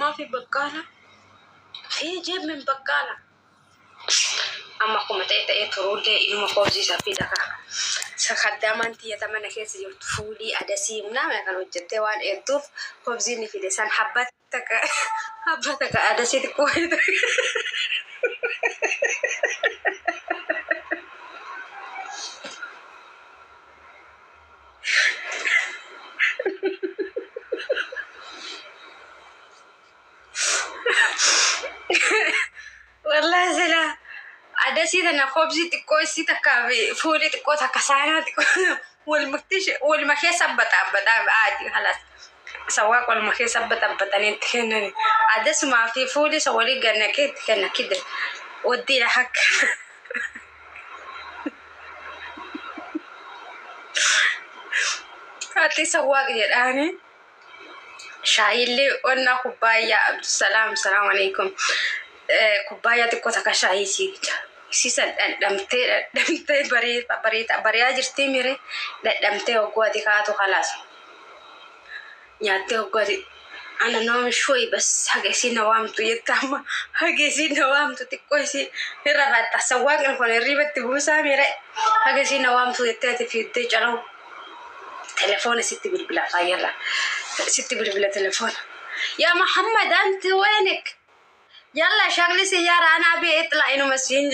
ما في بقالة، في جيب من بقالة. Amma akkuma ta'e ta'ee turullee ilma koobsiisa fida kaa. Kaddaamaan tiyya mana keessa jirtu fuulii adasii humnaa kan hojjettee waan eegduuf koobsii ni fide san habba takka habba takka adasii xiqqoo. Wallahi sila adasii tana koobsii xiqqoo isii takkaa fi fuulii xiqqoo takka saanaa xiqqoo waluma keessa abbaxaa aadi halas sawaaq waluma keessa abbaxabbaxanii itti kennani. Adasumaa fi fuulii isa walii gannaqee itti kenna kide waddiidha hakka. Ati sawaaq jedhaani. Shaayillee onnaa kubbaayyaa Abdusalaam, salaam alaikum. Kubbaayyaa xiqqoo takka shaayii sii bita. Isiisan dhandhamtee dhandhamtee bari'aa jirtii mire dhandhamtee hogguu ati kaatu khalaas. Nyaattee hogguu ati ana noom shoyi bas haga isiin na waamtu jetta, amma haga isiin na waamtu xiqqoo isii irra fatta. Sawwaaqni kun hirribatti buusaa mire haga isiin na waamtu jettee ati fiiddee calawu. Telefoona sitti bilbila, fayyalla sitti bilbila telefoona. يا محمد أنت وينك؟ يلا شغلي سيارة أنا أبي اطلع إنه مسجين.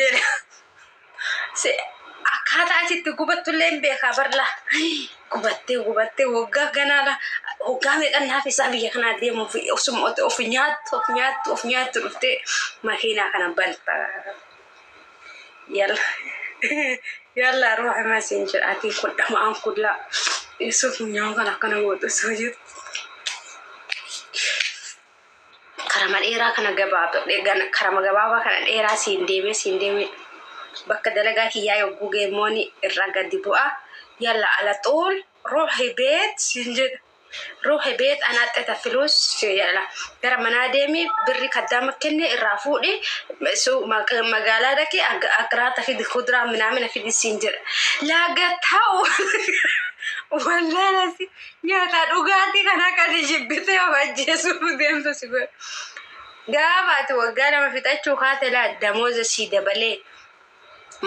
Akkaataa asitti gubattullee hin beekaa barla. Gubattee gubattee waggaa ganaadha. Waggaa meeqan naaf isaa biyya kanaa deemuuf osuma of nyaattu of nyaattu of nyaattu dhuftee makiinaa kana banta. Yalla yalla ruuxa maa siin jedha, atiin kun dhamaan kun laa. Isoo funyaan kana akkana gootu osoo jirtu. Karama dheeraa kana gabaabaa, karama gabaabaa kana dheeraa siin deemee siin deemee bakka dalagaa kiyyaa yogguu geemmooni irraa gadi bu'a. يلا على طول روحي بيت siin jedha. روحي بيت أنا أعطيتها فلوس، يلا gara manaa deemi, birri kaddaama kenne irraa fuudhi, magaalaa dhaqi, akraata fidi, kuduraa minaamina fidi siin jedha. Laaga ta'u wallahi nyaata dhugaatii kana kan jibbitee of ajjeesuuf deemtu si godha. Gaafa ati waggaa 2 fixachuu kaate laa damooza sii dabalee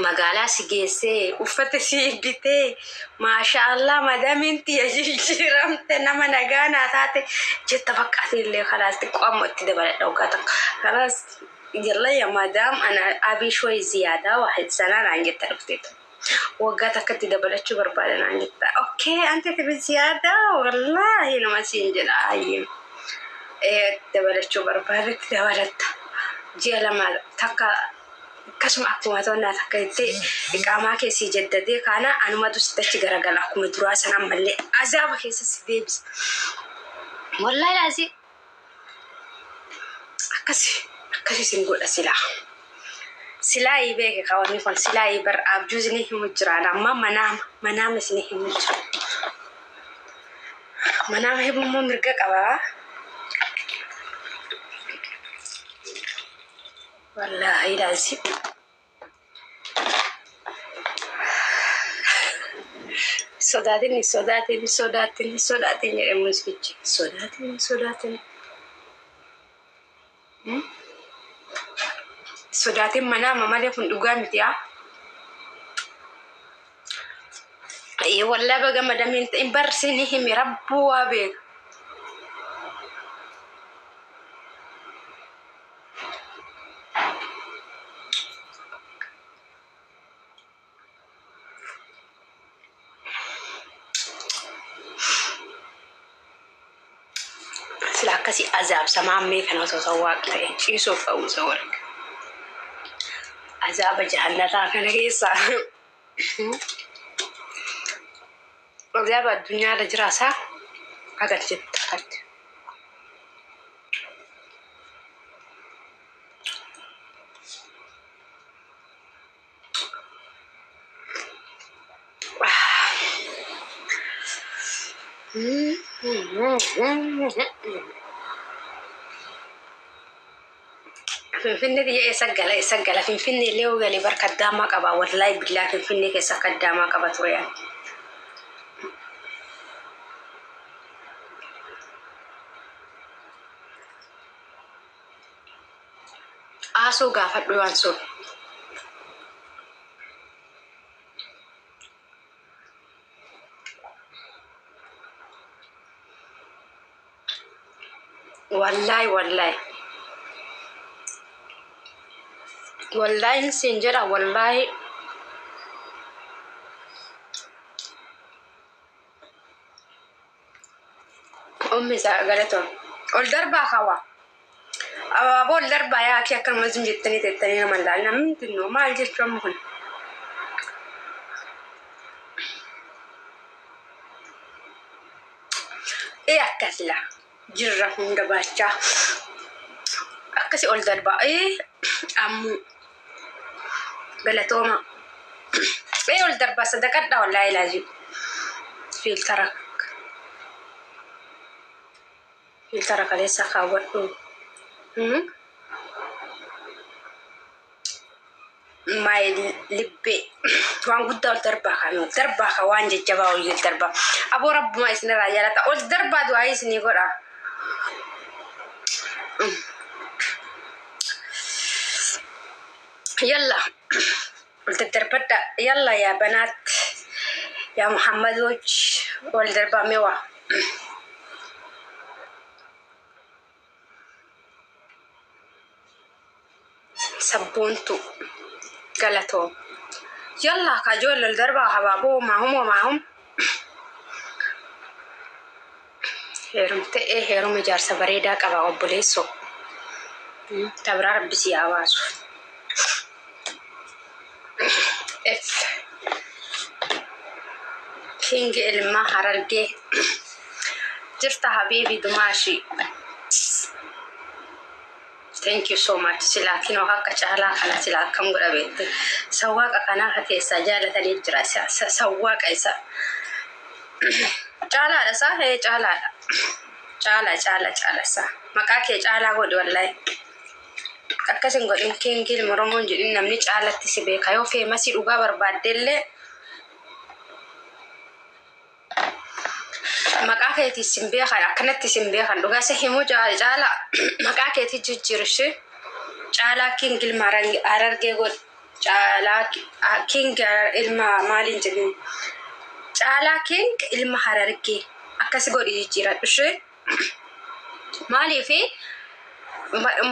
magaalaa si geessee uffata si bitee, maasha Allah, madamiin tiyya jijjiiramte, nama nagaa naa taate jetta. Bakka ati illee kalaas xiqqoo amma itti dabaladha waggaa takka kalaas, يلا يا مدام أنا أبي شوي زيادة واحد سنة naan jetta. Dhufteetu waggaa takka itti dabalachuu barbaada naan jetta. Okay, أنت تبي زيادة, wallaahi nama siin jedha, ayyee dabalachuu barbaadetti dabalatta. Ji'a 2 takka akkasuma akkuma to'annaa takka jettee iqaamaa keessii jaddadee kaana anumatu sitti achi garagala, akkuma duraa sana ammallee azaaba keessa si deebisa. Wallaahi laazii akkasi akkasi sin godha silaa. Silaa beeke kawanni kun silaa bar abjuu isinii himu jiraan, amma manaama manaama isinii himu jira. Manaama himu immoo mirga qabaa. Wallaahi laazii. Sodaatin, sodaatin, sodaatin, sodaatin jedhe muuziqichi. Sodaatin, sodaatin. Sodaatin manaama malee kun dhugaa miti haa. Wallaahi baga madamiin ta'in barsiini himi, rabbuu waa beeka. Sila akkasii azaabsamaa ammee kana osoo sawwaaq ta'e ciisuuf ta'uu isa warga. Azaaba jahannataa kana keessaa azaaba addunyaarra jiraasaa agar jetta akkatti. Finfinnee biyya eessa gala, eessa gala? Finfinnee illee yoo galee bar kaddaamaa qaba, wallaahi billaa Finfinnee keessa kaddaamaa qaba ture ani. Aasoo gaafadhu waan sun. Wallaahi wallaahi. Wallaahi siin jedha wallaahi. Ummi isaa galatoon. Ol darbaa kawa. Abaaboo ol darbaa yaa akki akkanuma zim jettanii teettanii nama hin laalin. Namni xinnoo maal jechuu amma kun. Ee akkas la jirra hunda baachaa. Akkasi ol darbaa. Ee ammuu galatooma. Ee ol darbaa sadaqadha wallaahi laazim. Fiiltara fiiltara kaleessa kaawwadhu. My libbee waan guddaa ol darbaa kan ol darbaa kan waan jajjabaa ol darbaa. Aboo rabbumaa isinirraa jaalata. Ol darbaa du'aa isinii godha. Yalla ol daddarbadha. Yalla yaa banaat yaa Muhammadoch ol darbaa meewaa. Sabboontu galatoom. Yalla ka ijoollee ol darbaa habaaboo maahum maahum. Heerumte ee heeruma jaarsa bareedaa qaba obboleessoo. Tabraa rabbi si haa baasu. F. King ilma Harargee. Jirta habiibi dumaashi. Thank you so much. Silaa kinoo akka caalaa kana silaa akkam godha beekte. Sawwaaqa kanaa ka keessaa jaalatanii jira. Sawwaaqa isa. Caalaadha isaa? Ee caalaadha. Caala caala caala isaa. Maqaa kee caalaa godhi wallahi. Akkas hin godhin King ilma Oromoon jedhin namni caalatti si beeka. Yoo famous dhugaa barbaaddellee maqaa keetii sin beekan akkanatti sin beekan dhugaa si himuu caala maqaa keetii jijjiirshi caalaa King ilma Harargee godhi. Caalaa King ilma maaliin jedhin caalaa King ilma Harargee akkas godhi jijjiiradhu ishee. Maaliifi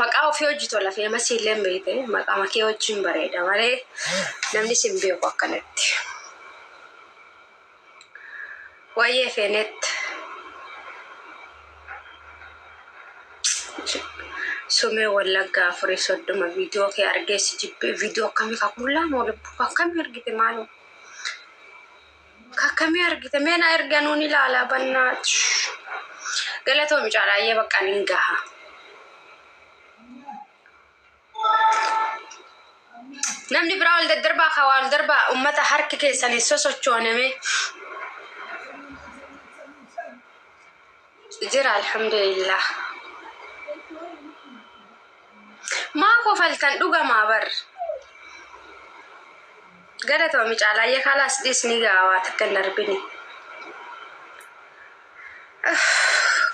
maqaa ofii hojii tola famous illee hin beekte maqaa makee wajjin bareeda malee namni sin beeku akkanatti. Wayyee feenet. Sumee Wallaggaa 4:30 viidiyoo kee argee si jibbee. Viidiyoo akkamii kakullaa moo lubbuu akkamii argite maaloo? Akkamii argite mee na erga nuun ilaalaa bannaa. Galatoomi caalaayyee bakka hin gaha. Namni biraa ol daddarbaa ka waa ol darbaa ummata harki keessan hin sosochooname. Jira alhamdulillah. Maa kofaltan dhugamaa bar. Galatoomi caalaayyee kalaas dhiisni gaawaa takka hin darbini.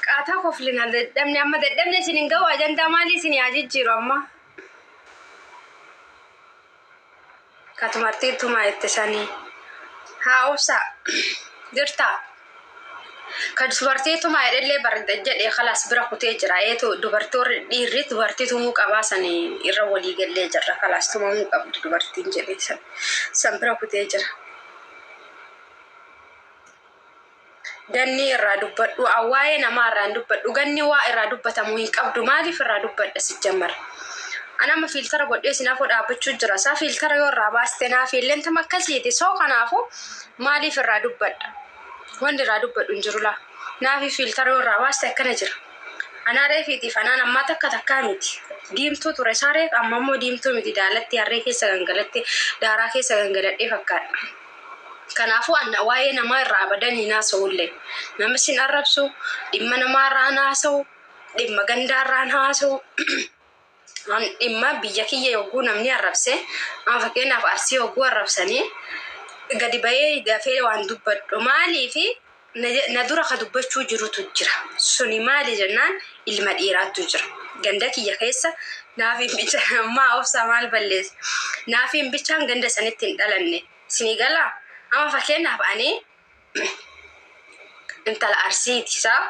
Qaataa koflina dadhabne amma dadhabne isin hin ga'u ajandaa maalii isin haa jijjiiru amma. Katumartiin tumaa ittisanii. Haa obsaa jirtaa. Kan dubartii tumaa jedhellee bar jedhee kalaas bira kutee jira. Eetu dubartoorri dhiirri dubartii tumuu qabaa sanii irra walii gallee jirra. Kalaas tumamuu qabdi dubartiin jedhee san san bira kutee jira. Ganni irraa dubbadhu waa'ee namaa irraa hin dubbadhu ganni waa irraa dubbatamuu hin qabdu maaliif irraa dubbadha si jammar. Ana amma fiiltara godhee sin afoo dhaabbachuu jira. Isaa fiiltara yoo irraa baaste naaf illee tama akkasiiti. Soo kanaafu maaliif irraa dubbadha? Wanti irraa dubbadhu hin jiru laa. Naafi fiiltara yoo irraa baaste akkana jira. Anaa reefiitiif anaan ammaa takka takkaa miti. Diimtuu ture isaa reef amma immoo diimtuu miti daalatti harree keessa gangalatti daaraa keessa gangaladhee fakkaadha. Kanaafuu anna waa'ee namaa irraa abadan hin haasa'ullee. Nama sin arrabsu, dhimma namaa irraa hin haasa'u, dhimma gandaa irraa hin haasa'u. Dhimma biyya kiyya yogguu namni arrabse, amma fakkeenyaaf Arsii yogguu arrabsanii gadi bahee dafee waan dubbadhu. Maaliifi Na dura ka dubbachuu jirutu jira. Suni maali jennaan ilma dhiiraatu jira. Ganda kiyya keessa naafiin bichaan maa obsaa maal balleessa? Naafiin bichaan ganda sanitti hin dhalanne. Isinii galaa? Amma fakkeenyaaf ani intala Arsiiti isaa.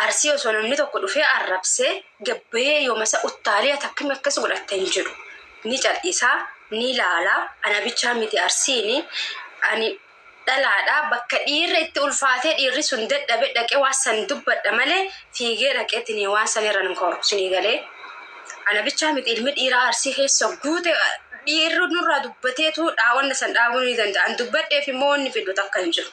Arsii osoo namni tokko dhufee arrabsee gabbayee yoomasa uttaalee ati akkami akkas godhatta hin jedhu. Ni cal'isaa, ni laalaa, ana bichaa miti Arsiini. Ani dhalaadha bakka dhiirri itti ulfaatee dhiirri sun dadhabe dhaqee waan san dubbadha malee fiigee dhaqeetinii waan san irra hin koru sinii galee. Ana bichaa miti ilmi dhiiraa Arsii keessa guute dhiirri nurraa dubbateetu dhaawanna san dhaabuu ni danda'a. An dubbadheef immoo wanni fidu takka hin jiru.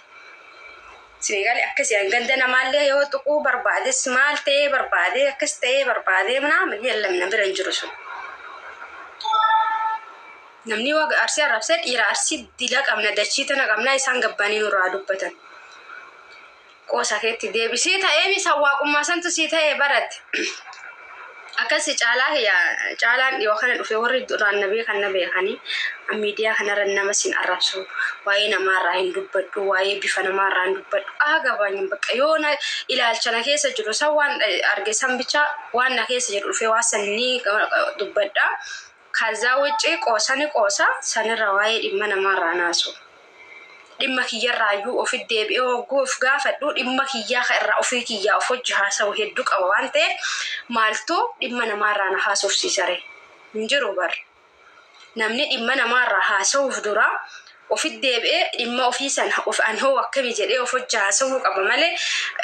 Sinii galee akkasii an ganda namaallee yoo tuquu barbaades maal ta'ee barbaadee akkas ta'ee barbaadee minaamin yellam na bira hin jiru sun. Namni yoo Arsii arrabsee dhiira Arsii dila qabna dachii tana qabna isaan gabbaanii nurraa dubbatan. Qoosa keetti deebisii ta'ee mi sawwaaqummaa santu sii ta'ee barate. Akkasi caalaa kiyya caalaan dhiyoo kana dhufe warri duraan na beekan na beekanii miidiyaa kanarra nama sin arrabsu waa'ee namaarraa hin dubbadhu waa'ee bifa namaarraa hin dubbadhu gabaanyin bakka yoo na ilaalcha na keessa jiru san waan arge san bicha waan na keessa jiru dhufee waan san ni dubbadha. Kazaa wucci qoosani qoosa sanirra waa'ee dhimma namaarraa naasu. Dhimma kiyyarraayyuu ofitti deebi'ee hogguu of gaafadhu dhimma kiyyaa ka irraa ofii kiyyaa of hojii haasa'u hedduu qaba waan ta'eef maaltu dhimma namaarraa na haasofsiisare hin jiru bar. Namni dhimma namaarraa haasa'uuf dura ofitti deebi'ee dhimma ofii san of an hoo akkamii jedhee of hojii haasa'uu qaba malee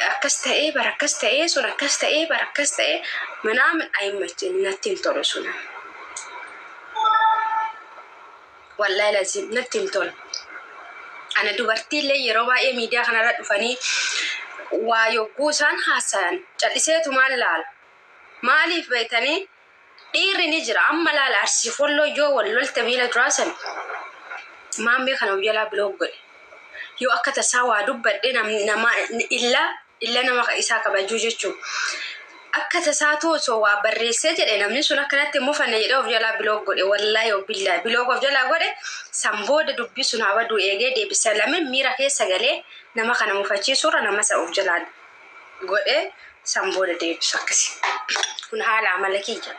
akkas ta'ee bara akkas ta'ee sun akkas ta'ee bara akkas ta'ee manaamin ayimmachin natti hin tolu sun. Wallahi lazim natti hin tolu. Ana dubartiillee yeroo baay'ee miidiyaa kanarra dhufanii waa yogguu isaan haasayan calliseetu maal laala. Maaliif beektanii dhiirri ni jira amma laala Arsiif Walloo yoo wal lolte miila duraa san maammee kana of jalaa block godhe. Yoo akka tasaa waa dubbadhe nama illa illa nama isaa kabajuu jechuudha. Akka tasaatu osoo waa barreessee jedhe namni sun akkanatti mufanne jedhee of jalaa block godhe wallaahi billaahi block of jalaa godhe san booda dubbii sun haa baduu eegee deebisa lameen miira keessa galee nama kana mufachiisuurra nama isa of jalaa godhe san booda deebisu akkasi. Kun haala amala kiyya.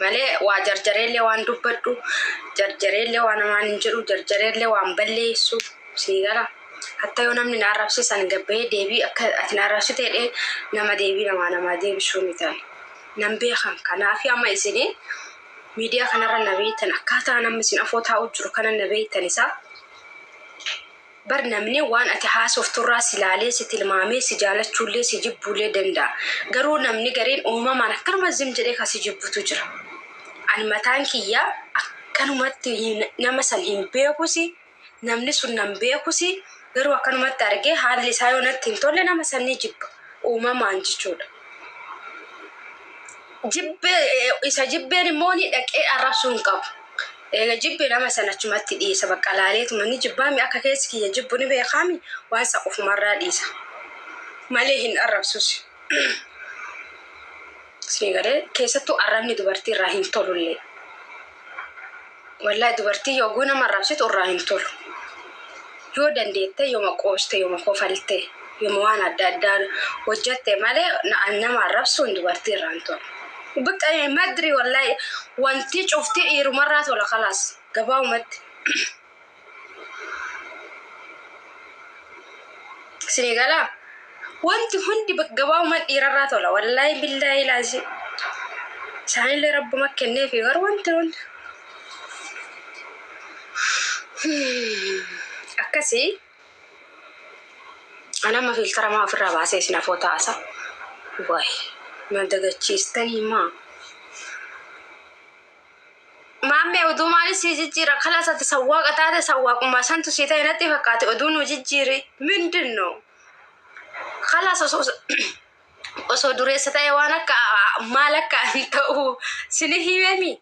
Malee waa jarjareellee waan dubbadhu jarjareellee waan namaan hin jedhu jarjareellee waan balleessu sii gala. Hatta yoo namni na arrabsisan gabbahee deebii akka ati na arrabsite jedhee nama deebii namaa namaa deebisuu miti. Nan beekan kanaaf amma isinii miidiyaa kanarra na beektan akkaataa namni isin afoo taa'u jiru kana na beektan isaa. Bar namni waan ati haasofturraa si laalee si tilmaamee si jaalachuullee si jibbuullee danda'a. Garuu namni gariin uumamaan akkanuma zim jedhee kan si jibbutu jira. Ani mataan kiyyaa akkanumatti nama san hin beekusi namni sun nan beekusi garuu akkanumatti argee haalli isaa yoo natti hin tolle nama san ni jibba uumamaan jechuudha. Jibbee isa jibbeen immoo ni dhaqee arrabsuu hin qabu. Eega jibbee nama sana achumatti dhiisa bakka laaleetuma ni jibbaami akka keessi kiyya jibbu ni beekaami waan isa ofumarraa dhiisa. Malee hin arrabsus. Isin galee keessattuu arrabni dubartii irraa hin tolullee. Wallahi dubartii yogguu nama arrabsitu irraa hin tolu. Yoo dandeette yooma qooste yooma kofalte yooma waan adda addaa hojjatte malee nama arrabsuun dubartii irraa hin tolu. Bakka madri wallahi wanti cufti dhiirumarraa tola kalaas gabaabumatti. Isinii galaa? Wanti hundi gabaabumatti dhiirarraa tola wallahi billaahi laazim. Isaanillee rabbuma kenneefi garuu wanti hundi. Akkasii ana amma filtara maa ofirraa baasee isin afoo taasa. Waay na dagachiistanii maa. Maammee oduu maalis si jijjiira kalaas ati sawwaaqa taate sawwaaqummaa santu si ta'e natti fakkaate oduu nu jijjiiri mindin no. Kalaas osoo dureessa ta'e waan akka maal akka hin ta'u sini himemi.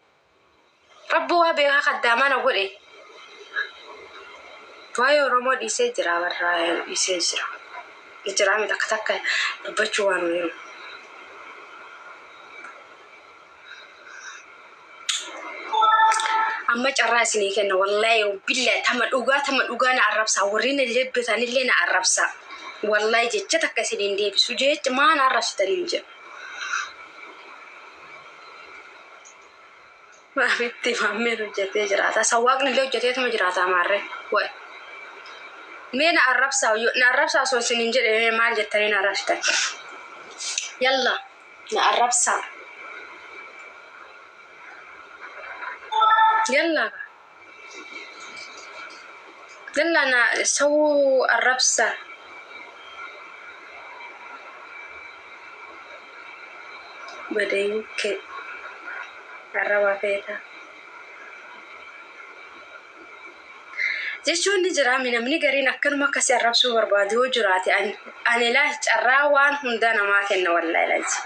Rabbi waa beekaa kaddaamaa na godhe. Waa'ee Oromoo dhiisee jira barraa dhiisee jira. Jira miti akka takka dubbachuu waan jiru. Amma carraa isinii kenna wallaahi billaahi tama dhugaa tama dhugaa na arrabsaa warri na jibbitanillee na arrabsaa. Wallaahi jecha takka isiniin deebisu jecha maa na arrabsitaniin jedhu. Maamitti maammeen hojjetee jiraata. Sawwaaqni illee hojjeteetuma jiraata maarree. Wayi. Mee na arrabsaa na arrabsaa osoo isiniin jedhe mee maal jettanii na arrabsitan? Yalla na arrabsaa. Yalla yalla na sawuu arrabsaa. Badayukke arraba feeta. Jechuun ni jira namni gariin akkanuma akkasii arrabsuu barbaadu yoo jiraate ani laa carraa waan hundaa namaa kenna wallaahi laji.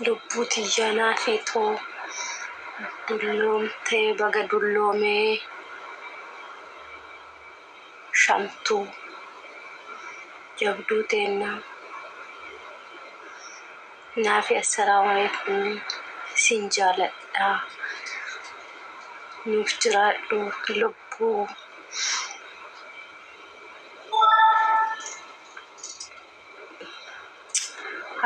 Lubbuu tiyyaa naafii too dulloomtee baga dulloomee shamtuu jabduu teennaa naafi assalaamu alaikum sin jaaladha nuuf jiraadhu lubbuu.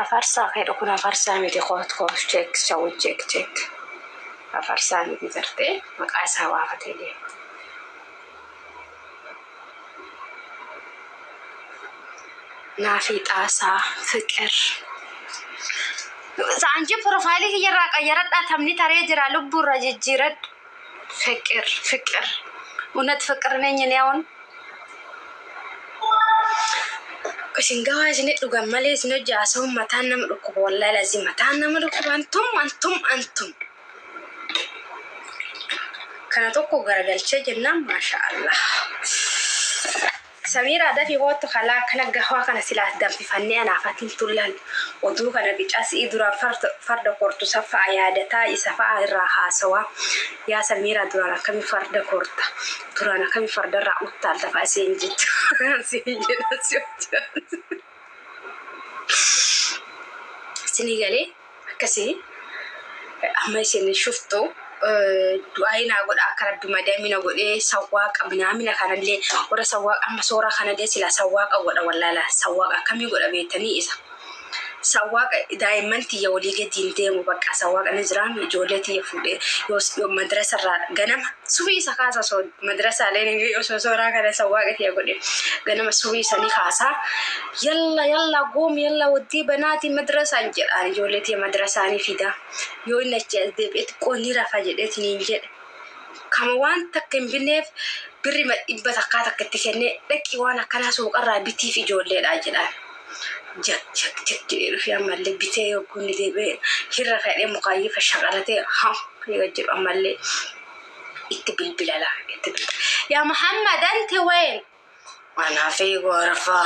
Afarsaa keedha kun afarsaa miti koot koot check shawu check check afarsaa miti gartee maqaa isaa baafatee deema. Naafii xaasaa fiqir. Saanji profaayilii kiyyarraa qayyaradhaa taphni taree jira lubbuurra jijjiiradhu. ፍቅር ፍቅር እውነት ፍቅር ነኝ እኔ አሁን isin gawaa isin dhugan malee isin hojii haasa'uun mataan nama dhukkuba wallaahi lazii mataan nama dhukkuba antum antum antum kana tokko garagalchee jennaan maasha Allah. Samiira dafii hoottu kalaa akkana gahwaa kana silaa danfifannee anaafatiin tullaan oduu kana qicaa si'ii duraan farda kortu safa'a yaadataa isa fa'a irraa haasawaa yaa Samiira duraan akkami farda korta duraan akkami fardarraa uttaalta fa'a siin jettu siin jedha si hojjaa. Isinii galee akkasii amma isin shuftu du'aa naa godha akka rabbi madaamina godhee sawwaaqa minaamina kanallee warra sawwaaqa amma sooraa kanallee sila sawwaaqa godha wallaala sawwaaqa akkamii godha beektanii isa sawwaaqa daa'imman tiyya walii gadi hin deemu bakka sawwaaqa ni jiraam ijoollee tiyya fuudhee yoo madrasa irraa ganama subii isa kaasa osoo madrasaalee osoo sooraa kana sawwaaqa tiyya godhe ganama subii isanii kaasaa yalla yalla goom yalla waddii banaatii madrasaan jedhaan ijoollee tiyya madrasaanii fida yoo inni achi as deebi'e xiqqoo ni rafa jedheetiin jedhe kama waan takka hin binneef birri dhibba takkaa takka itti kennee dhaqi waan akkanaa suuqarraa bitiif ijoolleedha jedhaan. Jak jak jak jedhee dhufee ammallee bitee yogguu inni deebi'ee hirra ka'ee mukaayyifa shaqalatee haa yoo jedhu ammallee itti bilbilala itti bilbila. Yaa Muhammad anti wayin أنا في غرفة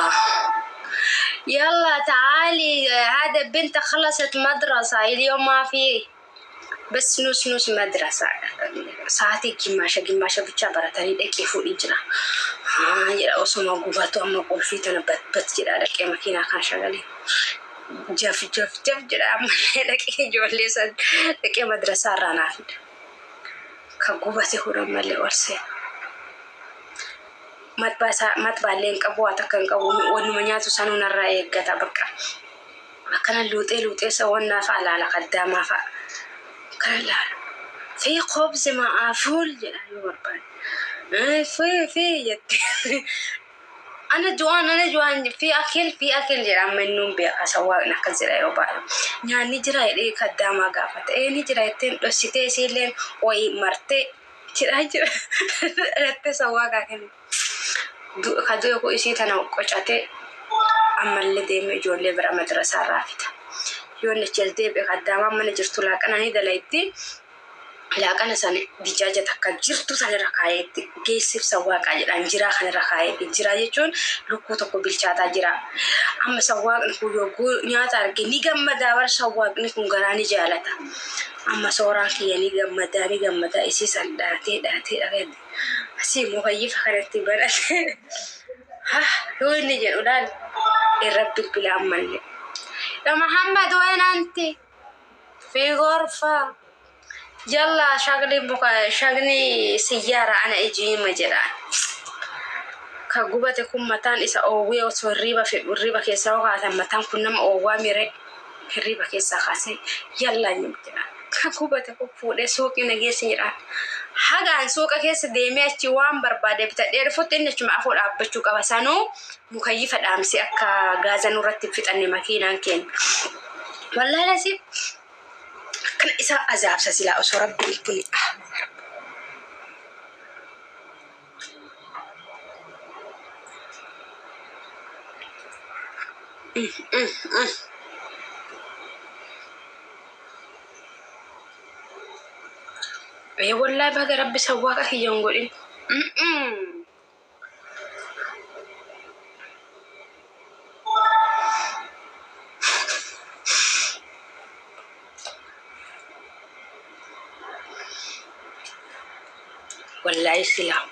يلا تعالي هذا بنت خلصت مدرسة اليوم ما في بس نص نص مدرسة sa'aatii gimmaasha gimmaasha bichaa baratanii dhaqee fuudhii jira. Haa jedha osuma gubatu amma qulfii tana bat bat jedha dhaqee makiinaa kan shagalee. Jaf jaf jaf jedha ammallee dhaqee ijoollee san dhaqee madrasaa irraa naa fida. Ka gubate kun ammallee ol seena. Matbaallee hin qabu waa takka hin qabu wanuma nyaatu sanuu narraa eeggata bakka. Akkana luuxee luuxee sawwannaa fa'a laala kaddaamaa fa'a. Akkana laala. في خبز مع فول jedha yoo barbaade. في في jette. أنا جوعان أنا جوعان في أكل في أكل jedha amma inni beeka sawwaaqni akkas jedha yoo baay'ee. Nyaanni jira jedhee kaddaamaa gaafata. Ee ni jira jetteen dhossitee isiilleen wayii martee jedhaa jira. Dhattee sawwaaqaa kenna. Ka du'e kun isii tana qocatee ammallee deemee ijoollee bira madrasaa irraa fida. Yoo inni achi as deebi'e kaddaamaan mana jirtu laaqana ni dalayitti. Laaqana sana dijaaja takka jirtu sanirra kaayeetti geessiif sawwaaqaa jedhaan jiraa kanirra kaayeetti jiraa jechuun lukkuu tokko bilchaataa jira. Amma sawwaaqni kun yogguu nyaata arge ni gammadaa bara sawwaaqni kun garaa ni jaalata. Amma sooraan kiyya ni gammadaa ni gammadaa isii san dhaatee dhaatee dhageette. Asii mukayyifa kanatti banatee. Ha yoo inni jedhu laal irra bilbila ammallee. Ya Muhammad وين أنت؟ في غرفة يلا شغلي بك شغلي سيارة أنا أجي ما جرى ka gubate kun mataan isa oowwee osoo hirriiba fedhu hirriiba keessaa kaatan mataan kun nama oowwaa mire hirriiba keessaa kaasee yallaa nyam jedha. Ka gubate kun fuudhee suuqii na geessi jedhaan. Hagaan suuqa keessa deemee achi waan barbaade bitadhee dhufutti inni achuma afoo dhaabbachuu qaba. Sanuu mukayyifa dhaamsee akka gaaza nurratti hin fixanne makiinaan keenya. Wallaahi lasi akkana isa azaabsa silaa osoo rabbiin kun ah. Ee wallaahi baga rabbi sawwaaqa kiyya hin godhin. Wallaahi silaa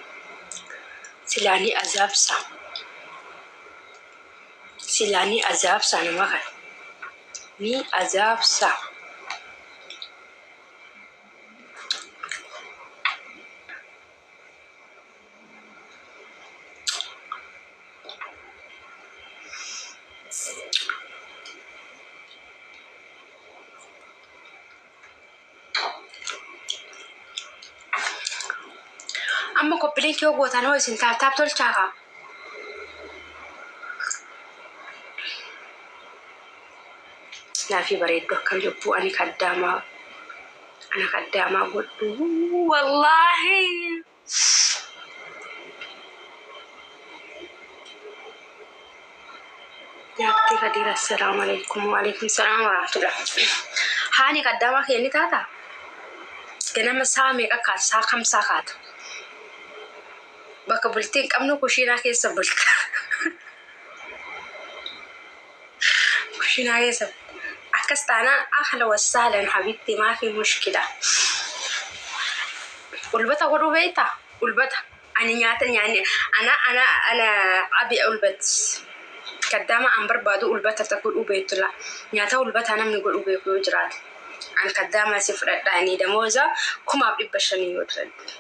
silaa ni azaabsa silaa ni azaabsa nama kana ni azaabsa. Amma qophiileen kee gootan hoo isin taaptaap tolchaa kaa. Naafii bareeddu akkam lubbuu ani kaddaamaa ana kaddaamaa godhu wallaahi. Yaabtii Kadiir assalaamu alaikum waalaikum salaam warahmatullah. Haani kaddaamaa kee ni taata? Ganama saa meeqa kaata? Saa kam saa kaata? Bakka bultii hin qabnu kushiinaa keessa bulta. Kushiinaa keessa akkas taanaan ahla wassaalan habibti maafi mushkila. Ulbata godhuu beektaa? Ulbata. Ani nyaata nyaanni ana ana ana abi ulbat. Kaddaama an barbaadu ulbata ta godhuu beektu la. Nyaata ulbataa namni godhuu beeku yoo jiraate. An kaddaama si fudhadha ani damooza 1500 yoo dalagdan.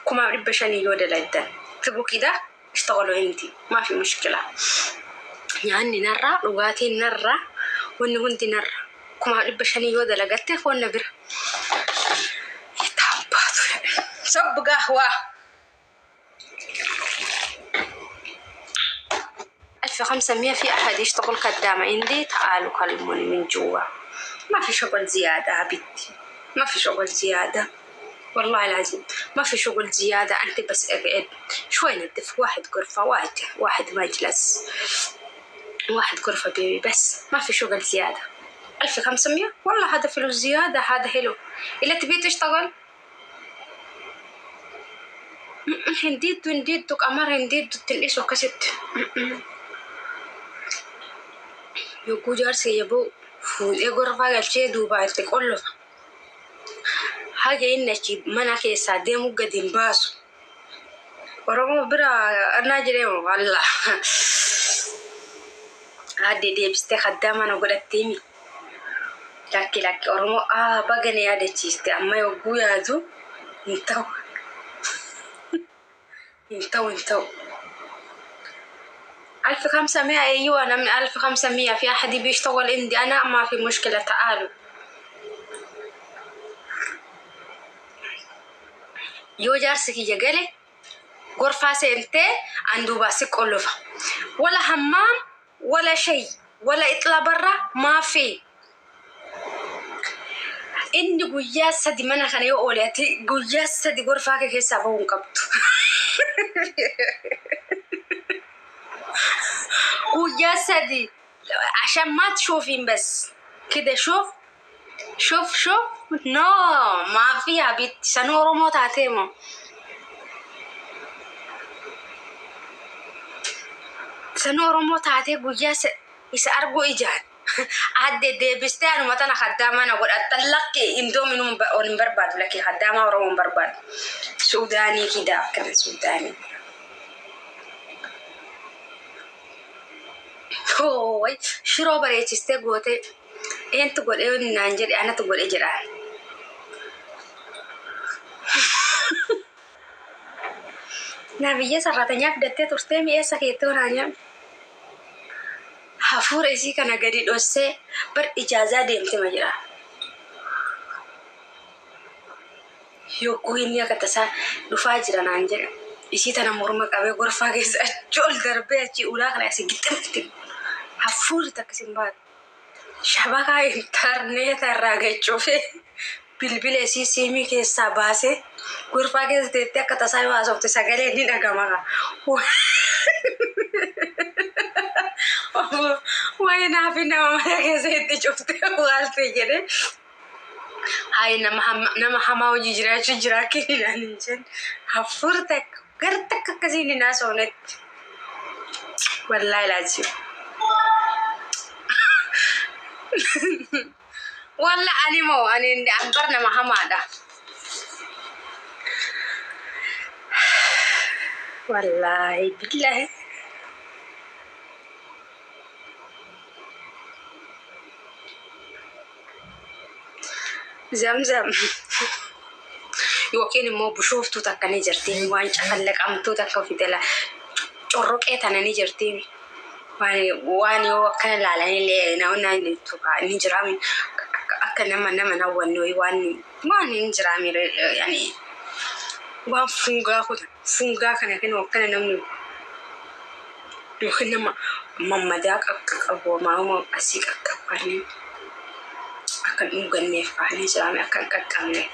1500 yoo dalagdan. Tibuu kida ishtaqaluu inti maafi mushkila. Nyaanni narraa dhugaatiin narraa wanni hundi narra. 1500 yoo dalagatte wanna bira. Taabbaatu. Sabbu gahwaa. 1500 في أحد يشتغل خدامة عندي تعالوا كلموني من جوا. ما في شغل زيادة حبيبتي، ما في شغل زيادة والله العظيم ما في شغل زيادة. أنت بس اقعد شوي نظف واحد غرفة واحد واحد مجلس واحد غرفة بيبي بس ما في شغل زيادة. 1500 والله هذا فلوس زيادة، هذا حلو. إلا تبي تشتغل هنديد هنديد قمر هنديد تنقيس وكست. Yogguu jaarsi yabbuu fuudhee gorfaa galchee duubaa itti qollofa. Haga inni achi mana keessaa deemu gadi hin baasu. Oromoo bira annaa jireemu wallah. Aadde deebistee kaddaa mana godhattee mi? Lakki lakki Oromoo aa baga na yaadachiiste amma yogguu yaadu hin ta'u. Hin ta'u hin ta'u. 1500 أيوة أنا من 1500 في أحد بيشتغل عندي أنا ما في مشكلة تعالوا. Yoo jaarsi kiyya gale gorfaa seentee an duubaa si qollofa. Wala hammaam wala shay wala ixlaa barra maafi. Inni guyyaa sadi mana kana yoo oole ati guyyaa sadi gorfaa kee keessaa bahuu hin qabdu. Guyyaa sadi عشان ما تشوفين بس كده شوف شوف شوف نو ما فيها بيت سنو oromoo taateemo. Sanuu Oromoo taatee guyyaa isa arguu ijaan. Aadde deebistee anuma tana kaddaamaa na godhatta lakki indoominuu ol hin barbaadu lakki kaddaamaa Oromoo hin barbaadu. Suudaanii kidaa akkana Suudaanii. Way shiroo bareechistee gootee eentu godhee naan jedhe anatu godhe jedhaan. Naa biyya sarratanyaa fidattee turtee mi'eessa keettoo naa nyaadhu. Hafuura isii kana gadi dhossee bar ijaazaa deemte ma jedha. Yogguu inni akka tasaa dhufaa jira naan jedhe. Isii tana morma qabee gorfaa keessa achi ol darbee achi ulaa kana asii gixximti. Hafuurri takka isin baatu. Shabakaa intarneeta irraa gachuufee bilbila isii siimii keessaa baasee gorfaa keessa teettee akka tasaa yoo haasofte sagalee ni dhagama. Wayi naafi nama mana keessa itti cuftee waaltee jedhee. Hayi nama hamaa hojii jiraachuu jira akka inni naan hin jenne. Hafuura takka gara takka akkasiin hin haasofnetti. Wallaahi laazim. Walla ani moo ani bar nama hamaadha. Wallaahi billaahi. Zamzam yookiin immoo bushooftuu takka ni jirti waan cafallaqamtuu takka ofitela corroqee tana ni jirti waan yoo akkana ilaalanillee namoonni ni jiraami akka nama nama nawwanne waan waan hin jiraami yani waan fungaa kutan fungaa kana kennu akkana namni yookiin nama mammadaa qaqqabu maamuma asii qaqqabanii akka hin dhuganneef kaa'anii jiraame akka hin qaqqabneef.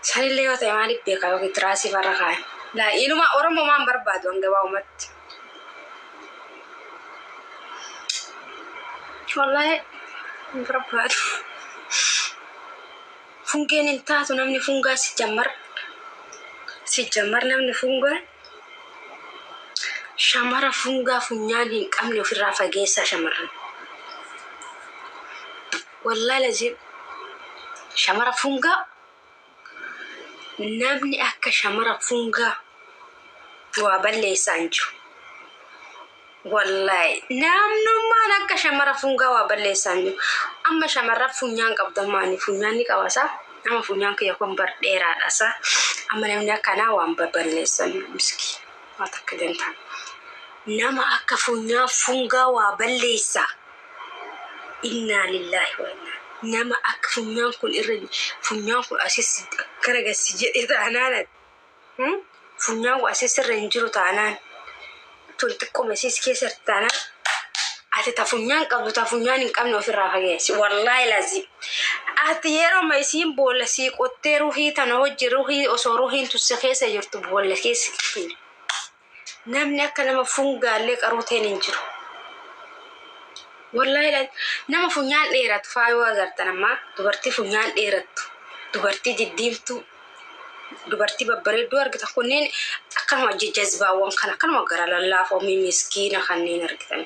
Sanillee yoo ta'e maaliif beekaa yookiin tiraasii farra kaa'an. Laa inuma Oromoo maan barbaadu hanga baa'umatti. Wallaahi hin barbaadu. Fungeen hin taatu namni fungaa si jammar. Si jammar namni fungaa. Shamara fungaa funyaan hin qabne ofirraa fageessaa shamarran. Wallaahi lazim shamara fungaa namni akka shamara fungaa waa balleessaa hin jiru. Wallaahi namnummaan akka shamara fungaa waa balleessaa hin jiru. Amma shamarran funyaan qabdu amma ani funyaan ni qabasa. Nama funyaan kiyya kun bar dheeraadhasa. Amma namni akkanaa waan balleessan miski. Waa takka dantaan. Nama akka funyaan fungaa waa balleessaa. Innaa lillaahi wa innaa. Nama akka funyaan kun irra funyaan kun asis akkana gassi jedhe taanaan funyaan kun asis irra hin jiru taanaan tun xiqqooma asis keessa jirti taanaan ati ta funyaan qabdu ta funyaan hin qabne ofirraa fageessi. Wallaahi lazim. Ati yeroo isiin boolla sii qottee ruhii tana hojii ruhii osoo ruhiin tusse keessa jirtu boolla keessa namni akka nama fungaallee qaruu ta'een hin jiru. Wallaahi nama funyaan dheeratu faa yoo agartan ammaa dubartii funyaan dheerattu dubartii diddiimtuu dubartii babbareedduu argita kunneen akkanuma jajjazbaawwan kan akkanuma gara lallaafoo miskiina kanneen argitan.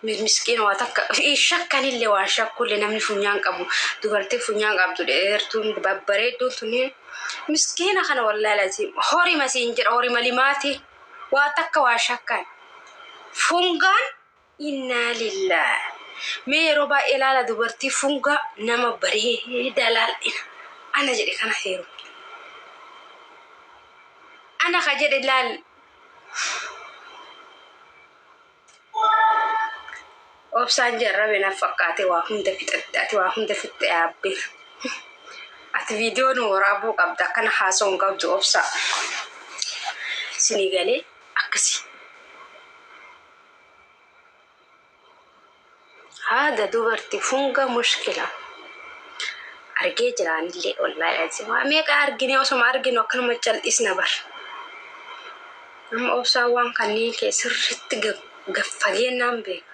Miskiina waa takka shakkanillee waan shakkullee namni funyaan qabu dubartii funyaan qabdu dheertuun babbareedduun tunneen miskiina kana wallaahi lazim horima siin jedha horima limaati waa takka waa shakkan. Fungaan innaa lillaahi. Mee yeroo baay'ee ilaala dubartii fungaa nama bareedaa laal'ina. Ana jedhe kana heeru. Ana ka jedhe laal. Obsaan jarrabe na fakkaate waa hunda fixatte ati waa hunda fixxe yaabbee. Ati viidiyoo nu waraabuu qabda akkana haasa'uu hin qabdu obsaa. Isinii galee akkasii. Haada dubartii funga mushkila. Argee jiraanillee wallaahi azim. Waa meeqa argine osoma arginu akkanuma cal'isna bar. Amma obsaan waan kanneen kee sirriitti gaffageenyaan beeka.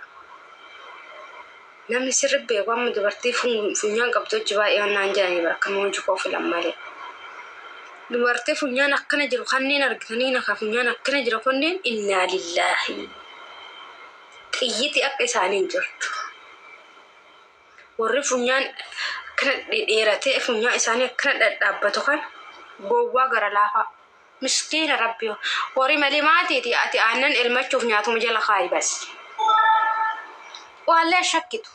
Namni sirri beeku amma dubartii funyaan qabdu hojii baay'ee naan jedhanii bara akkama hojii koo filan malee. Dubartii funyaan akkana jiru kanneen argitanii naka funyaan akkana jiru kunneen innaa lillaahi. Xiyyiti akka isaanii hin jirtu. Warri funyaan akkana dhedheeratee funyaan isaanii akkana dhadhaabbatu kan gowwaa gara laafaa. Miskiina rabbi horii malee maatiiti ati aannan elmachuuf nyaatuma jala kaayi bas. Waallee shakkitu.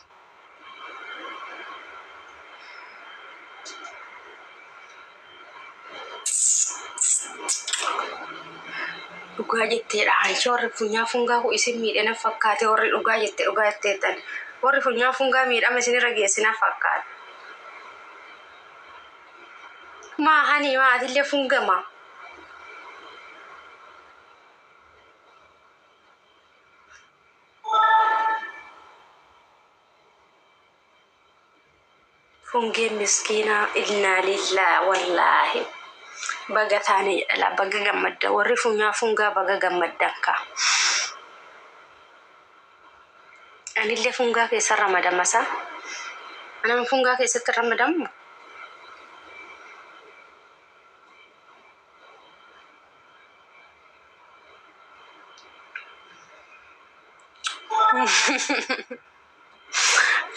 Dhugaa jetteedha. Hanshi warri funyaa fungaa kun isin miidhe na fakkaate warri dhugaa jette dhugaa jetteettan. Warri funyaa fungaa miidhama isinirra geesse na fakkaate. Maa hani maa atillee fungama. Fungeen miskiinaa innaa lillaa wallaahi. Baga taane jedhala baga gammadda warri funyaa fungaa baga gammaddan kaa. Anillee fungaa keessa ramadamasa. Anama fungaa keessatti ramadamu.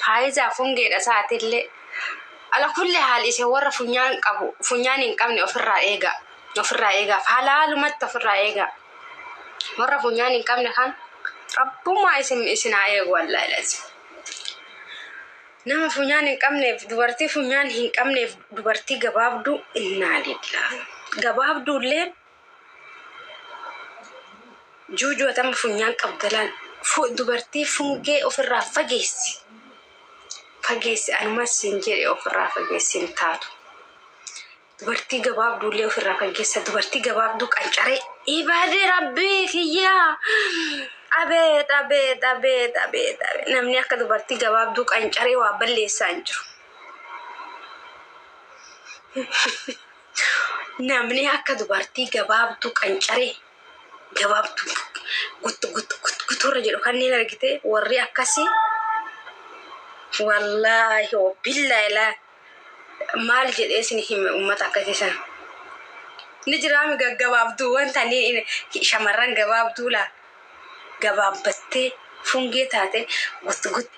Faayidaa fungeedha sa'aatillee. Ala kulli haal isin warra funyaan qabu funyaan hin qabne ofirraa eegaa. Ofirraa eegaa. Halaalumatti ofirraa eegaa. Warra funyaan hin qabne kan rabbummaa isin isin haa eegu wallaahi lazim. Nama funyaan hin qabneef dubartii funyaan hin qabneef dubartii gabaabduu innaa lillaa. Gabaabduu illee juujuu atama funyaan qabdalaan dubartii fungee ofirraa fageessi. Fageessi anumas siin jedhe ofirraa fageessi hin taatu. Dubartii gabaabduu illee ofirraa fageessa. Dubartii gabaabduu qancaree. Ibaadee rabbii kiyyaa. Abeet abeet abeet abeet abeet. Namni akka dubartii gabaabduu qancaree waa balleessaa hin jiru. Namni akka dubartii gabaabduu qancaree gabaabduu guttu guttu guttu gutturra jedhu kanneen argite warri akkasii wallaahi billaahi laa maal jedhee isin hime uummata akkasii sana. Ni jiraami gaggabaabduuwwan tanii shamarran gabaabduu laa gabaabbattee fungee taate guttu guttu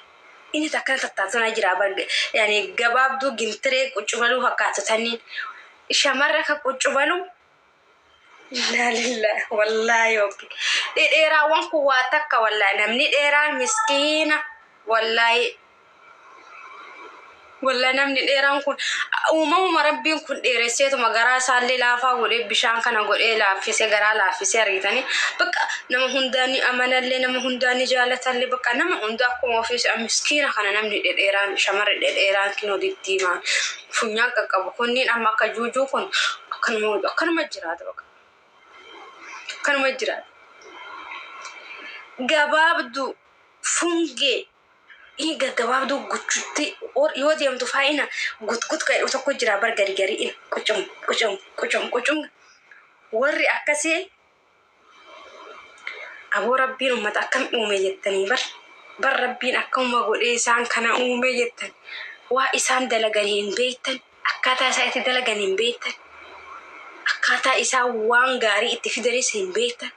inni takkana tattaatu na jira barge yani gabaabduu gintiree quccubaluu fakkaatu taniin shamarra ka quccubaluu Innaa lillahi wallaahi yookiin dhedheeraawwan kun waa takka wallaahi namni dheeraan miskiina wallaahi wallaahi namni dheeraan kun uumamuma rabbiin kun dheeresseetuma garaa isaallee laafaa godhee bishaan kana godhee laaffisee garaa laaffisee argitanii bakka nama hundaa ni amanallee nama hundaa ni jaalatallee bakka nama hundaa akkuma ofiis miskiina kana namni dhedheeraan shamarri dhedheeraan kinoo diddiimaan funyaan qaqqabu kunniin amma akka juujuu kun akkanuma akkanuma jiraata bakka akkanuma jiraata. Gabaabduu fungee inni gaggabaabduu guchutti yoo deemtu faayina gutgut kan jedhu tokko jira bar gari gari in qucum qucum qucum qucum warri akkasii aboo rabbiin ummata akkam uume jettanii bar bar rabbiin akkamuma godhee isaan kana uume jettan waa isaan dalagan hin beektan akkaataa isaa itti dalagan hin beektan akkaataa isaan waan gaarii itti fidanis hin beektan.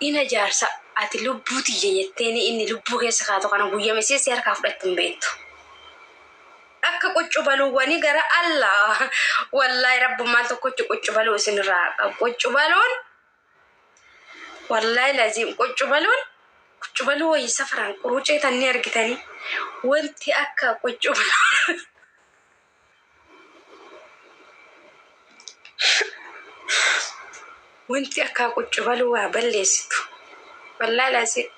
Ina jaarsa ati lubbuu tiyya jetteeni inni lubbuu keessa kaatu kana guyyama ishee si harkaa fudhattu hin beektu. Akka quccubaluuwwanii gara Allah wallaahi rabbummaan tokkochi quccubaluu isinirraa haa qabu. Quccubaluun wallaahi laziim quccubaluun quccubaluu wayii safaraan qurucee tan ni argitanii wanti akka quccubaluu wanti akka quccubaluu waa balleessitu. Wallaahi laziim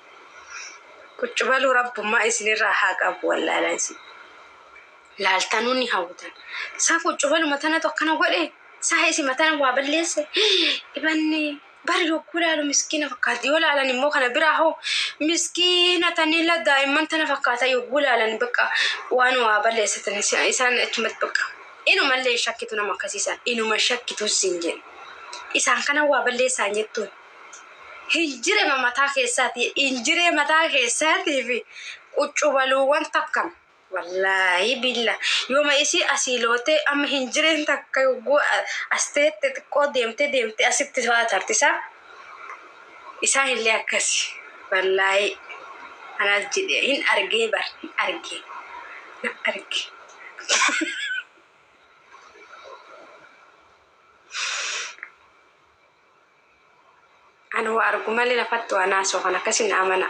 quccubaluu rabbummaa isinirraa haa qabu wallaahi laziim. Laaltanuu ni hawwatan. Isaa quccubaluma tanatu akkana godhe isaa isi matana waa balleesse ibanne bari yogguu laalu miskiina fakkaata yoo laalan immoo kana biraa hoo miskiina tanilla daa'imman tana fakkaata yogguu laalan bakka waan waa balleessatan isaan achumatti bakka inumallee shakkitu nama akkasiisan inuma shakkitu siin jedhu isaan kana waa balleessaan jettuun hin jire mataa keessaati hin jire mataa keessaatii fi quccubaluuwwan takka Wallaahi billa yooma isii asii lootee amma hin jireen takka yogguu as teette xiqqoo deemtee deemtee asitti fa'aa tarti isaa isaan illee akkasi wallaahi anaas jedhee hin argee bar hin argee na arge. Ani waa argu malee lafatti waa naasoo kan akkasin amana.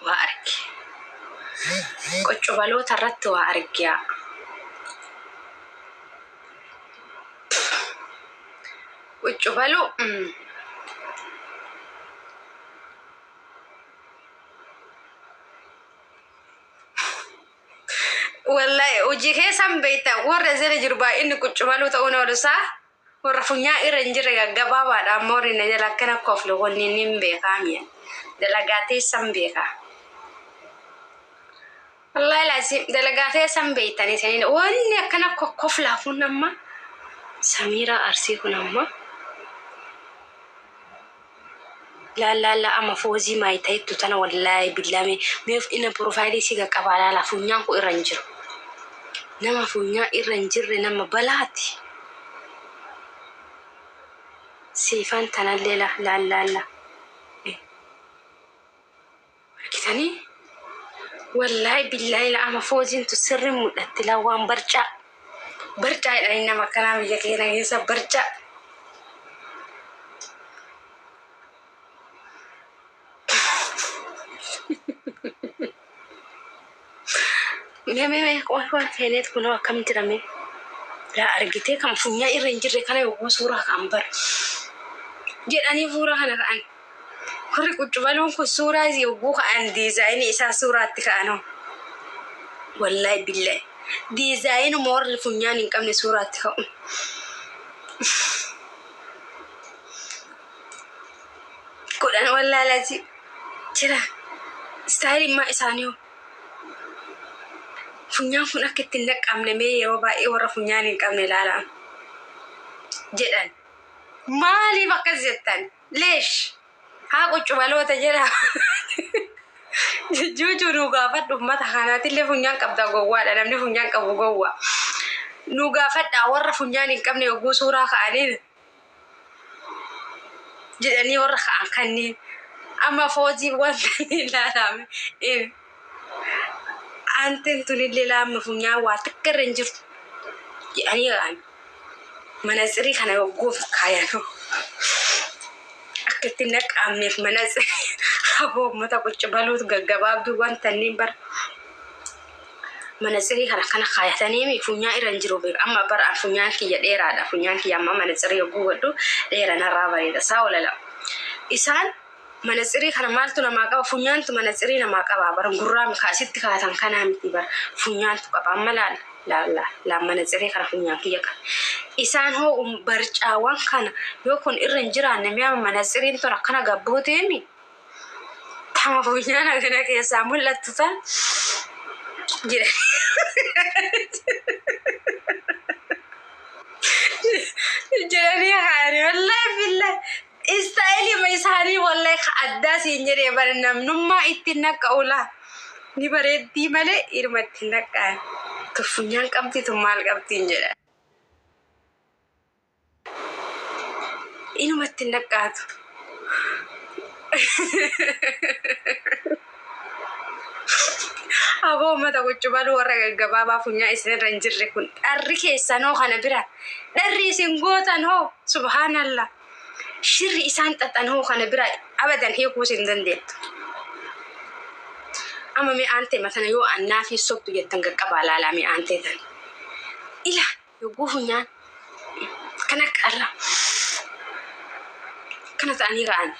Waa arge. Qoccobaloota irratti waa argiyaa. Qoccobaluu. Wallahi hojii keessan beekta, warra jala jiru baay'inni quccubaluu ta'uun oolusaa warra funyaa irra hin jirre gaggabaabaadha, amma warri na jala akkana koflu kunniin hin beekaa mi'a dalagaa teessan beekaa. Wallahi laazim dalagaa teessan beektanii saniin wanni akkana kokkoflaa kun, amma Samiiraa Arsii kun, amma laal laal laa, amma Foozii maayitaittu tana, wallaahi billaame meef ina profile si qaqqabaa, laala, funyaan kun irra hin jiru. Nama funyaa irra hin jirre nama balaati. Siifan tanallee la laal laal la argitanii, wallaahi billaahi la amma Fooziin tu sirri mul'atti la, waan barcaa barcaa jedhanii nama akkanaa biyya keenya keessa barcaa. Mee mee mee, qoy qoy, seeneet kunoo akkam jira mee? Laa, argitee, kan funyaa irra hin jirre kana yogguu suuraa ka'an bar jedhanii suuraa kana ka'an. Warri quccubaluun kun suuraa yogguu ka'an design isaa suuraatti ka'anoo. Wallaahi billahi. Designuma warri funyaan hin qabne suuraatti ka'u. Godhan wallaalati jira. Style isaanii hoo? Funyaan kun akka itti hin naqqamne mee yeroo baay'ee warra funyaan hin qabne ilaalaa jedhan. Maaliif akkas jettan? Leesh haa quccubaloota jedha. Juujuu, nu gaafadhu, uummata kanaatillee funyaan qabda, gowwaadha, namni funyaan qabu gowwa. Nu gaafadhaa, warra funyaan hin qabne yogguu suuraa ka'aniin jedhanii warra ka'an kanneen amma Foozii wanta ni ilaalame. Aanteen tunillee laama funyaan waa takka irra hin jirtu jedhanii ka'an. Manatsirii kana yogguuf kaayan akka itti naqaamneef manatsirii aboo uummata quccibaluutu gaggabaabduu wanta inni bara manatsirii kana kana kaayatanii funyaan irra hin jiru beeku. Amma bara an funyaan kiyya dheeraadha. Funyaan kiyya amma manatsirii yogguu godhu dheera narraa bareeda. Isaa olala. Isaan manatsirii kana maaltu namaa qaba? Funyaantu manatsirii namaa qaba. Bara gurraa kaasitti kaatan kanaa miti, bara funyaantu qaba. Amma laal laal laal, manatsirii kana funyaan kiyya qaba. Isaan hoo barcaawwan kana yoo kun irra hin jiraanne mi'a manatsiriin tun akkana gabbooteemi. Tama funyaan akkana keessaa mul'attu tan jedha. Jedhanii haani, wallahi billahi style isaanii wallahi addaa siin jedhee bara namnummaa itti naqqa'u laa ni bareeddii malee ilma itti naqqa'an. Tu funyaan qabdi, tu maal qabdiin jedha. Inuma itti naqqaatu. Aboo uummata quccubaluu, warra gaggabaabaa funyaa isinirra hin jirre kun dharri keessanoo kana bira dharri isin gootan hoo, subhaanallah, shirri isaan xaxan hoo kana bira abadan hiikuus hin dandeettu. Amma mi'aan ta'e matana yoo annaa fi sobdu jettan qaqqabaa laalaa mi'aan ta'e tan. Ila yogguu funyaan kan akka irra kana ta'anii ka'an.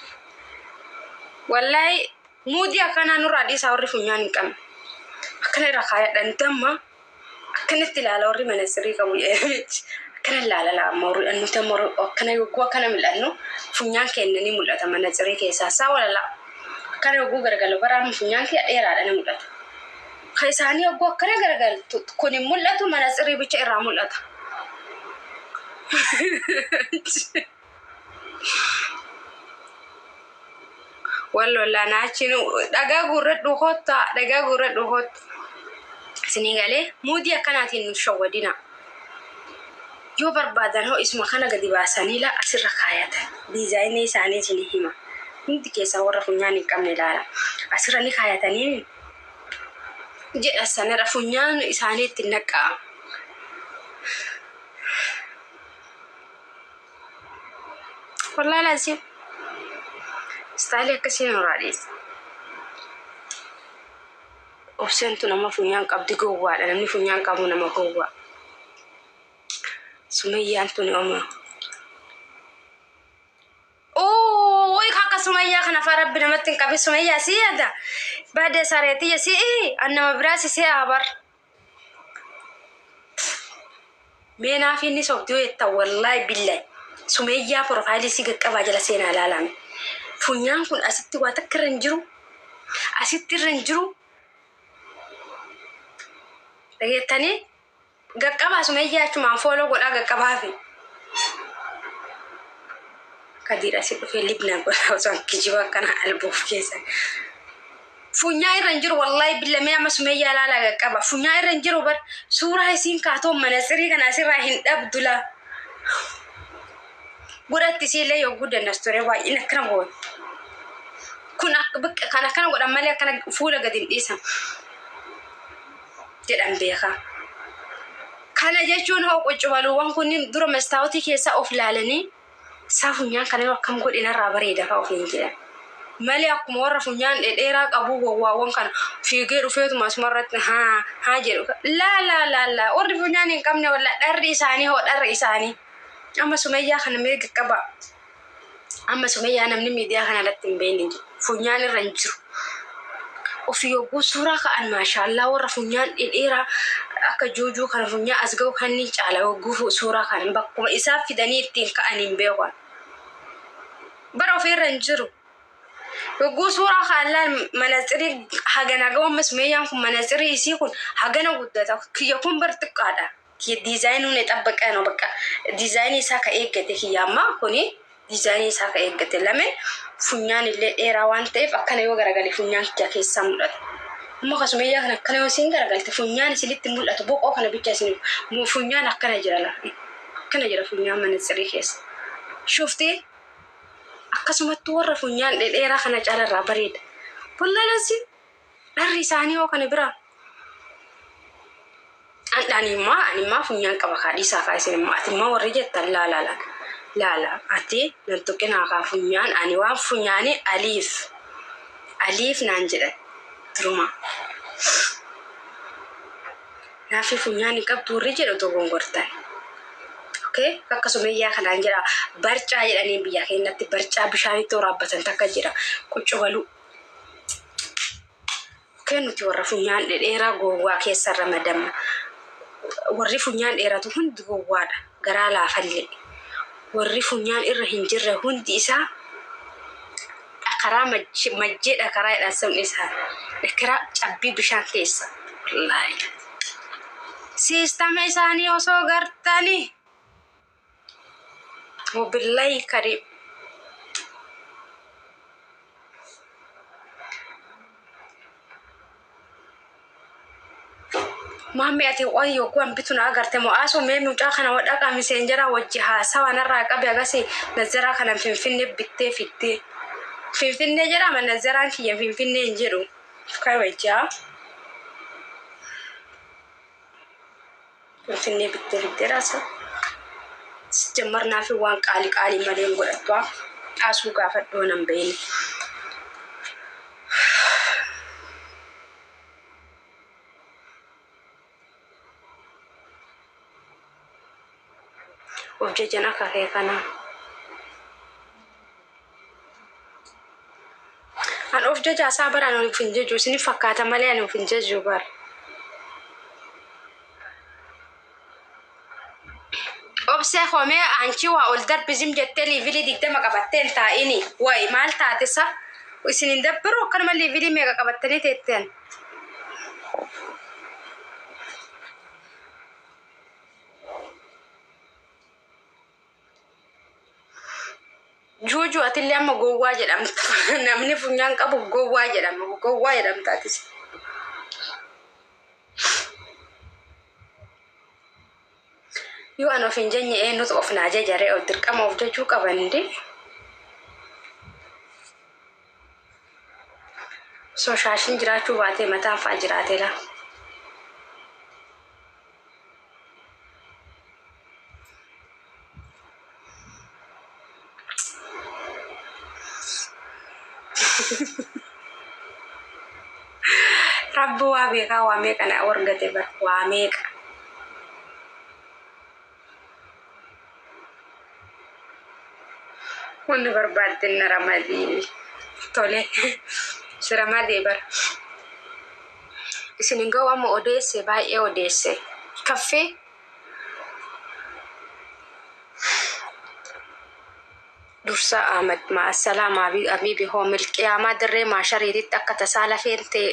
Wallahi muudii akkanaa nurraa dhiisaa, warri funyaan hin qabne. Akkana irra kaayadhan damma akkanatti ilaala warri mana sirrii qabu jedhamichi. Akkana ilaala amma warri nuti amma akkana yogguu akkana mil'annu funyaan keenya ni mul'ata mana sirrii keessaa isaa walala. Akkana yogguu garagalu bara amma funyaan kee dheeraadha, ni mul'ata. Kan isaanii yogguu akkana garagaltu kun hin mul'atu, mana sirrii bicha irraa mul'ata. Wal lolaan achiin dhagaa guurradhu kottaa, dhagaa guurradhu kottaa. Isinii galee, muudii akkanaatiin nu shawwadina. Yoo barbaadan hoo isuma kana gadi baasanii la asirra kaayatan. Design isaanii isinii hima. Hundi keessaa warra funyaan hin qabne ilaala. Asirra ni kaayatanii jedha, sanarra funyaan isaanii ittiin naqqa'a. Wallaahi laazim. Istaayilii akkasii nurraa dhiisa. Obseentu nama funyaan qabdi gowwaadha. Namni funyaan qabu nama gowwaa. Sumayyaan tuni oma. Uuuy akka Sumayyaa kana faa rabbi namatti hin qabin. Sumayyaa si yaada. Baadee sareetiyya si an nama biraa si se'aa bar. Mee naaf inni sobduu jetta wallaahi billahi. Sumayyaa profaayilii si qaqqabaa jala seenaa ilaalame. Funyaan kun asitti waa takka irra hin jiru. Asitti irra hin jiru. Dhageettanii qaqqabaa Sumayyaa achumaan follow godhaa qaqqabaafi. Kadiir asii dhufee libna godhaa osoo kijiba akkana albuuf keessa. Funyaan irra hin jiru wallaahi billa mee amma Sumayyaa ilaalaa qaqqaba. Funyaan irra hin jiru bar suuraa isiin kaatoo manatsirii kana asirraa hin dhabdu laa. Godhatti isiillee yoo guddannas ture baay'een akkana goona. Kun akka bakka kan akkana godhan malee akkana fuula gadi hin dhiisan jedhan beekaa. Kana jechuun hoo quccubaluuwwan kunniin dura mastaawotii keessa of laalanii isaa funyaan kana yoo akkam godhe narraa bareeda fa'a ofiin jedhan. Malee akkuma warra funyaan dhedheeraa qabu gowwaawwan kana fiigee dhufeetuma asumarratti haa haa jedhu. Laa laa laa laa warri funyaan hin qabne walla dharri isaanii hoo dharri isaanii. Amma Sumayyaa kana mirga qaba. Amma Sumayyaa namni miidiyaa kana irratti hin beekne hin jiru. Funyaan irra hin jiru. Ofii yogguu suuraa ka'an maashaallaa warra funyaan dhedheeraa akka juujuu kana funyaan as ga'u kan ni caala yogguu suuraa ka'an bakkuma isaan fidanii ittiin ka'an hin beekan. Bara ofiirra hin jiru. Yogguu suuraa ka'an laal manatsirii hagana ga'u amma Sumayyaan kun manatsirii isii kun hagana guddata. Kiyya kun bar xiqqaadha. Kiyya diizaayinuun xabbaqaa no bakka diizaayinii isaa ka eeggate kiyya amma kuni diizaayinii isaa ka eeggate lame funyaan illee dheeraa waan ta'eef akkana yoo garagale funyaan kiyya keessaa mul'ata. Amma ka Sumayyaa kana akkana yoo isiin garagalte funyaan isinitti mul'atu boqoo kana bicha isin funyaan akkana jira la akkana jira funyaan manatsirii keessa. Shuftii akkasumattuu warra funyaan dhedheeraa kana caalarraa bareeda. Wallaalasi dharri isaanii hoo kana biraa. Animmaa animmaa funyaan qaba kaa dhiisaa kaa isin immoo ati immoo warri jettan laala laala laala ati nan tuqinaa kaa funyaan ani waan funyaanii aliif aliif naan jedhan duruma. Naafi funyaan hin qabdu warri jedhu dogongortan. Okay? Akka Sumayyaa kanaan jedha barcaa jedhanii biyya keenyatti barcaa bishaanitti waraabbatan takka jira quccubaluu. Okay, nuti warra funyaan dhedheeraa gowwaa keessa ramadamna. Warri funyaan dheeratu hundi gowwaadha. Garaa laafallee. Warri funyaan irra hin jirre hundi isaa dhakaraa majjee dhakaraa jedhan sabni isaa. Dhakaraa cabbii bishaan keessa. Wallaahi. Siistama isaanii osoo gartanii. Wabillahi kariim. Maammee ati waan yogguu an bitu na agarte moo asuu mee mucaa kana wadhaqa miseenjera wajji haasawa narraa qabe agasi nazaraa kana Finfinnee bittee fiddee. Finfinnee jedhama nazaraan kiyya Finfinnee hin jedhu. Kabajaa. Finfinnee bittee fiddee raasa. Jammar naafi waan qaalii qaalii malee hin godhattu. Asuu gaafadhoo nan beene. Of jajan akka kee kanaa. An of jaja isaa bara ani of hin jaju isinif fakkaata malee ani of hin jaju bara. Obsee komee anchi waa ol darbi zim jettee levelii 20 qabattee hin taa'ini. Wayi maal taate sa? Isin hin dabbiru akkanuma levelii meeqa qabattanii teetteen? Juuju atillee amma gowwaa jedhamta. Namni funyaan qabu gowwaa jedhama. Gowwaa jedhamta atis. Yoo an of hin jenne eenyutu of naa jajaree of dirqama of jajuu qaban ndi. Osoo shaashiin jiraachuu baatee mataan fa'a jiraatee laa. Beekaa waa meeqa na argate bar, waa meeqa. Wanni barbaadde na ramadii. Tole, si ramadee bara. Isin hin ga'u, amma odeesse, baay'ee odeesse. Kaffee dursa Ahmad ma'asalaam abiibi hoo milqiyaamaa dirree maashariititti akka tasaa lafeen ta'e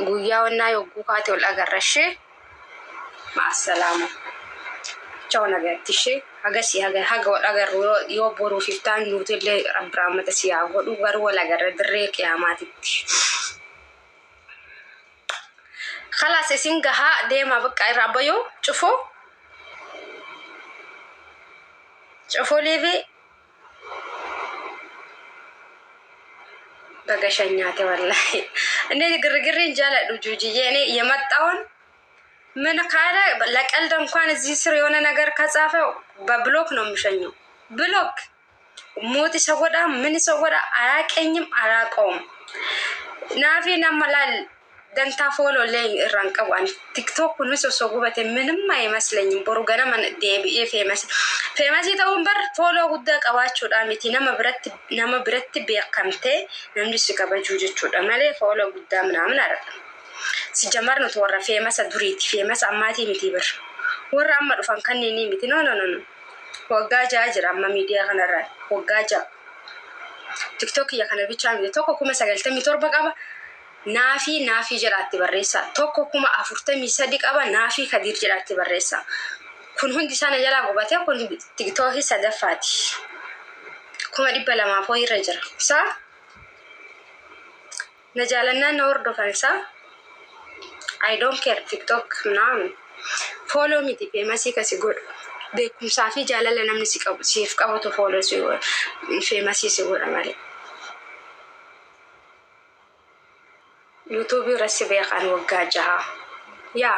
guyyaa wannaa yogguu kaate ol agarra ishee. Ma'asalaama. Ciao, nagaatti ishee. Hagasii haga wal agarru, yoo boruuf iftaan nuti illee Rabbi rahmata si haa godhu, garuu wal agarra dirree qiyaamaatitti. Khalaas, isin gahaa, deemaa bakka irraa bayoo cufuu cufuu liivii. Baga shan nyaate wallahi. እኔ ግርግሬን jaaladhu ጁጂዬ። እኔ የመጣውን ምን ካለ ለቀልድ እንኳን እዚህ ስር የሆነ ነገር ከጻፈ በ block ነው የምሸኘው። Block ሞት isa godha ምን isa godha አያቀኝም፣ አላቀውም። ናፊ ነመላል ደንታ follow lee irraan qabu ani. TikTok kunis osoo gubate ምንም አይመስለኝም። Boru ganama deebi'ee famous famous ta'uun bar follow guddaa qabaachuudha miti, nama biratti beekamtee namni si kabajuu jechuudha malee follow guddaa ምናምን አይደለም። ሲጀመር nuti warra famous duriiti, famous ammaatii miti bar. Warra amma dhufan kanneenii miti, no, no, no, no. Waggaa 6 jira amma miidiyaa kanarraa, waggaa 6. TikTok kiyya kana bichaa miti, tokko 97,000 qaba. Naafii Naafii jedhaatti barreessa. Tokko 43,000 qaba, Naafii Kadiir jedhaatti barreessa. Kun hundi isaa na jalaa gubatee, kun TikTokii sadaffaati. 200,000 irra jira. Isaa na jaalannaan na hordofan isaa. I don't care TikTok ምናምን. Follow miti famous kasi godhu. Beekumsaa fi jaalala namni si qabu siif qabatu follow si famous si godha malee. YouTubeii irratti beekan waggaa 6. Yaa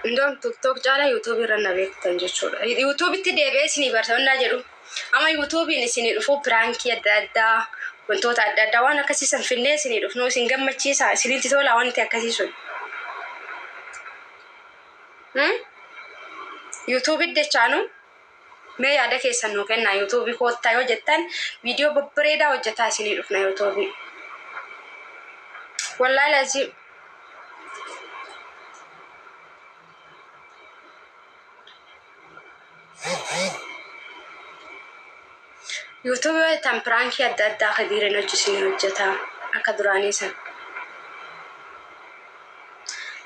እንደውም TikTok caala YouTubeii irra na beektan jechuudha. YouTubeitti deebi'ee isinii barsiifannaa jedhu. Amma YouTubeiin isinii dhufu prankii adda addaa, wantoota adda addaa waan akkasii san finnee isinii dhufnu, isin gammachiisa, isinitti tola wanti akkasii sun. YouTubeitti jechaanu mee yaada keessan nuu kennaa. YouTubeii koottaa yoo jettan viidiyoo babbareedaa hojjetaa isinii dhufna YouTubeii. Wallaahi lazim. YouTubeii tan prankii adda addaa Kadiirin hojii hojjetaa akka duraanii san.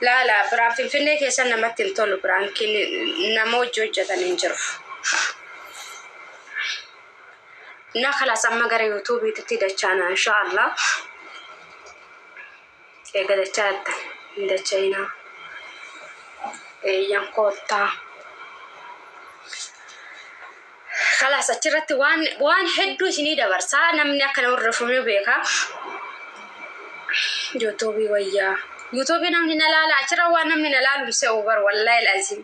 Laala, biraan Finfinnee keessa namatti hin tolu, prankiin nama hojii hojjetan hin jiru. Na khalaas, amma gara YouTubeiitti dachaana inshaallah. Eega dachaa jettan hin dacha'inaa. Eeyyan koottaa. Khalaas, achirratti waan hedduu isinii dabarsaa, namni akka nama hordofamee beeka. YouTubeii wayyaa. YouTubeii namni na laala, achirra waan namni na laalu se'u bar, wallaahi lazim.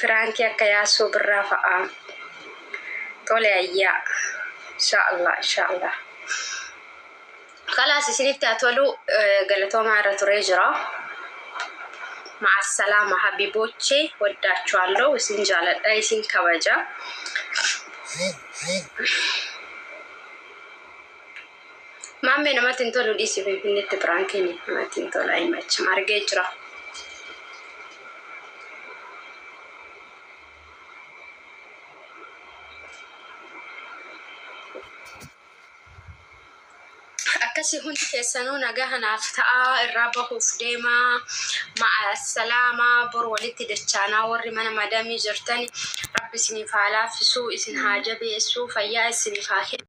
Prankii akka Yaasoo Birraa fa'aa. Tole, ayyaa. Inshaallah, inshaallah. Khalaas, isinitti haa tolu, galatoomaa, irra turee jira. ማዕሰላማ ሀቢቦቼ፣ ወዳችኋለሁ። Isin jaaladha, isin kabaja. Maammee, namatti hin tolu, dhiisi. Finfinneetti prankiin namatti hin tolu, አይመችም. Argee jira. Akkasii, hundi keessanuu nagaa kanaaf ta'aa, irraa bahuuf deemaa. Ma'assalaamaa, bor walitti dachaanaa. Warri mana madamii jirtan, Rabbi isiniif haa laaffisuu, isin haa jabeessuu, fayyaa isiniif haa kennu.